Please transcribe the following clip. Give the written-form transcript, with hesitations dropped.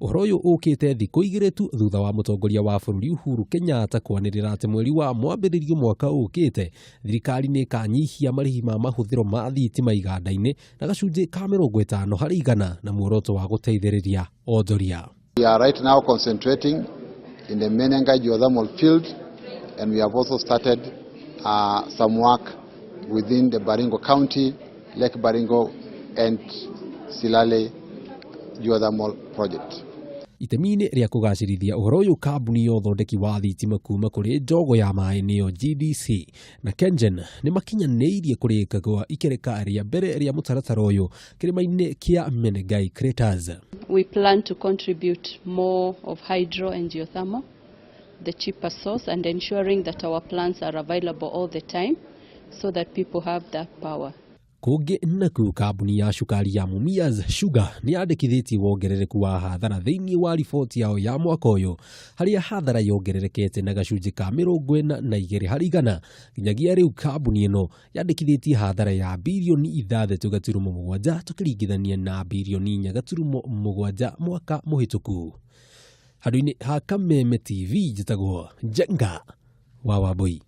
Ũhoro ũyũ ũkĩte thikũ 2 tu thutha wa mũtongoria wa bũrũri Uhuru Kenyatta kwanĩrĩra atĩ mweri wa mwambĩrĩrio mwaka ũkĩte thirikari nĩ ĩkanyihia marĩhi ma mahũthĩro ma thitima iganda-inĩ na gacunjĩ ka 50% na muoroto wa gũteithĩrĩria onjoria. We are right now concentrating in the Menengai geothermal field, and we have also started some work within the Baringo County, Lake Baringo and Silale geothermal project. Itemi-inĩ rĩa kũgacĩrithia ũhoro ũyũ, kambuni ya ũthondeki wa thitima kuma kũrĩ njogo ya maĩ nĩyo GDC na KenGen nĩ makinyanĩirie kũrĩka gwa ikereka rĩa mbere rĩa mũtaratara ũyũ kĩrĩma-inĩ kĩa Menengai Craters. We plan to contribute more of hydro and geothermal, the cheaper source, and ensuring that our plants are available all the time so that people have that power. Kũngĩ nakuo, kambuni ya cukari ya Mumias Sugar nĩ yandĩkithĩtie wongerereku wa hathara thĩinĩ wa riboti yao ya mwaka ũyũ, harĩa hathara yongererekete na gacunjĩ ka 42%. Nginyagia rĩu kambuni ĩno yandĩkithĩtie hathara ya birioni 6.7 tũkĩringithania na birioni 4.7 mwaka mũhĩtũku. Handũ-inĩ ha Kameme TV, njĩtagwo Njenga wa Wambui.